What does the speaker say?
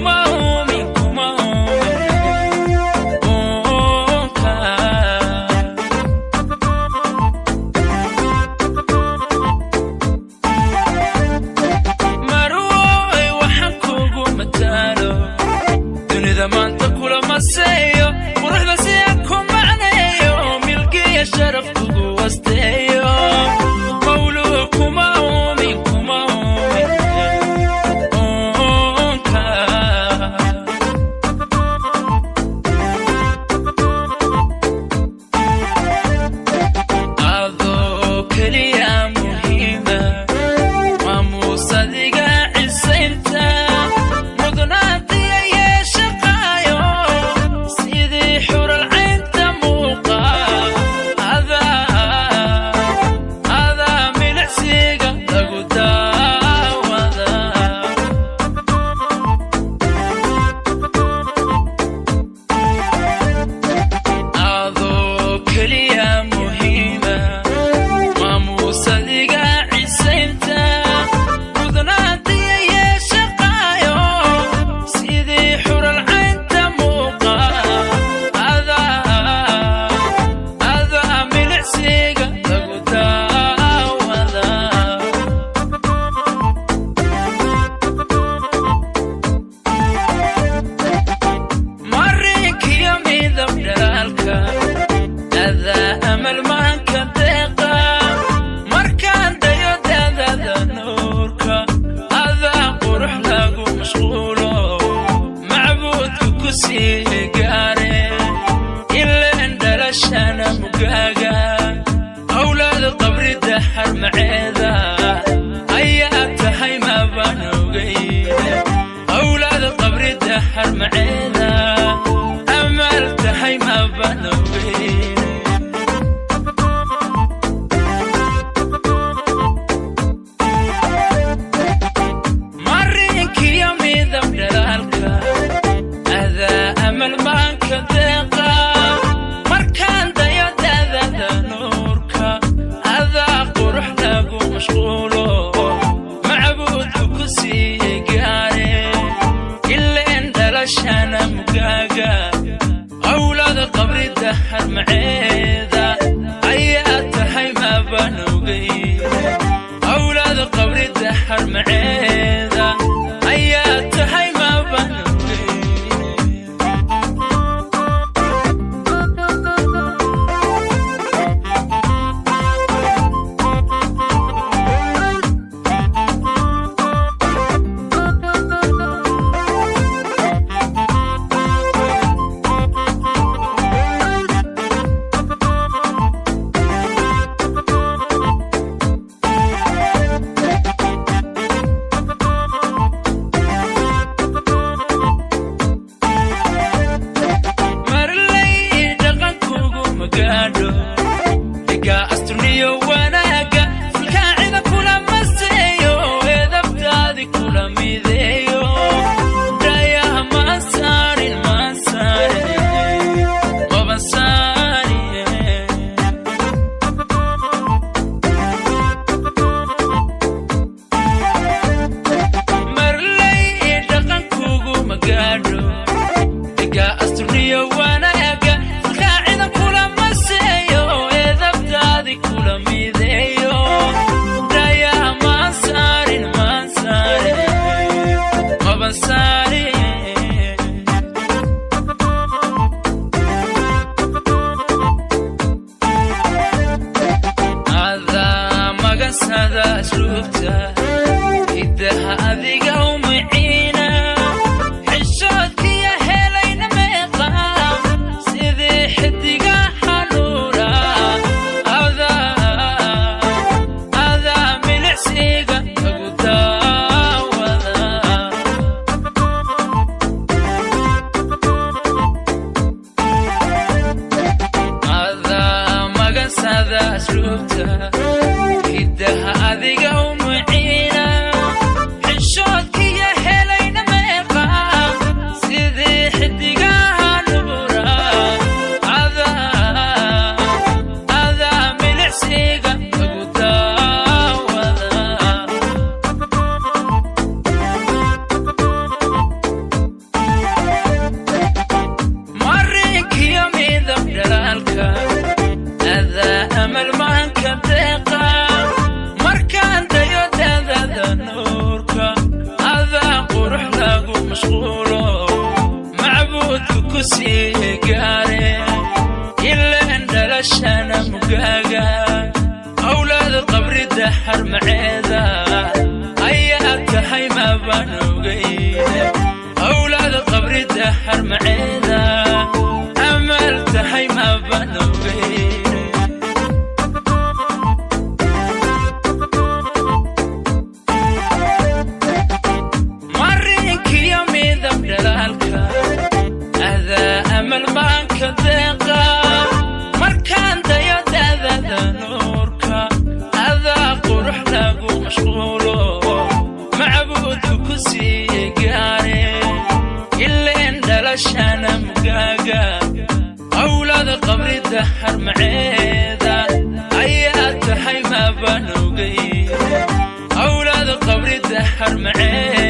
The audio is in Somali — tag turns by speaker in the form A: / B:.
A: Kuma uumin, kuma uumin uunka. Marwoy, waxaan kugu mataalo dunida maanta kulama seeyo, quruxda si aan ku macneeyo, milgiya sharaf kugu wasteeyo. Mawluu kuma uumin, kuma uumin uunka. Adoo keliya muhiima, maamuusadiga cisaynta, mudnaantiya yeeshaqaayo, sidii xural caynta muuqa. Adaa milicsiga lagu daawada. Adoo keliya muhiima, maamuusadiga cisaynta, mudnaantiya yeeshaqaayo, sidii xural caynta muuqa. Adaa milicsiga lagu daawada. Marinkiyo midab dhalaalka, adaa amal maanka deeqa, markaan dayo daadada nuurka. Adaa qurux lagu mashquulo, macbuudka ku sii gaare, ileen dhalashana mugaaga. Awlaada qabri dahar maceeda ayaa tahay, mabaan ogeyne. Awlaada qabri dahar maceeda amaal tahay, mabaan ogeyne. Marinkiyo midab dhalaalka, adaa amal maanka deeqa, markaan dayo daadada nuurka. Adaa qurux lagu mashquulo, macbuudka ku sii gaare, ileen dhalashana mugaaga. Awlaada qabri dahar maceeda ayaa tahay, mabaan ogeyne. Awlaada qabri dahar maceeda ayaa tahay, mabaan ogeyne. Marley dhaqankugu magaadho, dhigaa asturniyo wanaaga, fulkaacida kula maseeyo, edabtaadi kula mideeyo. Dhayaha maan saarin, maan saarin, maban saarin. Marley dhaqankugu magaadho, dhigaa asturniyo wanaaga, fulkaacida kula maseeyo, edabtaadi kula mideeyo. Dhayaha maan saarin, maan saarin, maban saarin. Adaa magansada asluubta, hidaha adiga umiciina, xishoodkiya helayna meeqa, sidii xidiga xanuura. Adaa milicsiga lagu daawada. Adaa magansada asluubta, hidaha adiga umuciina, xishoodkiya helayna meeqa, sidii xidigaha nubura. Adaa milicsiga lagu daawada. Mashquulo macbuudku ku siiye gaare, ilaan dhalashana mugaaga. Awlaada qabrida harmaceeda ayaa tahay, mabaan ogeyne. Awlaada qabrida harmaceeda amaal tahay, mabaan ogeyne. Marinkiyo midab dhalaalka adaa amal maanka deeqa. Markaan dayo daadada nuurka adaa qurux lagu mashquulo macbuudku ku siiye gaare, ileen dhalashana mugaaga. Awlaada qabrida harmaceeda ayaa tahay, mabaan ogeyne. Awlaada qabrida harmaceeda.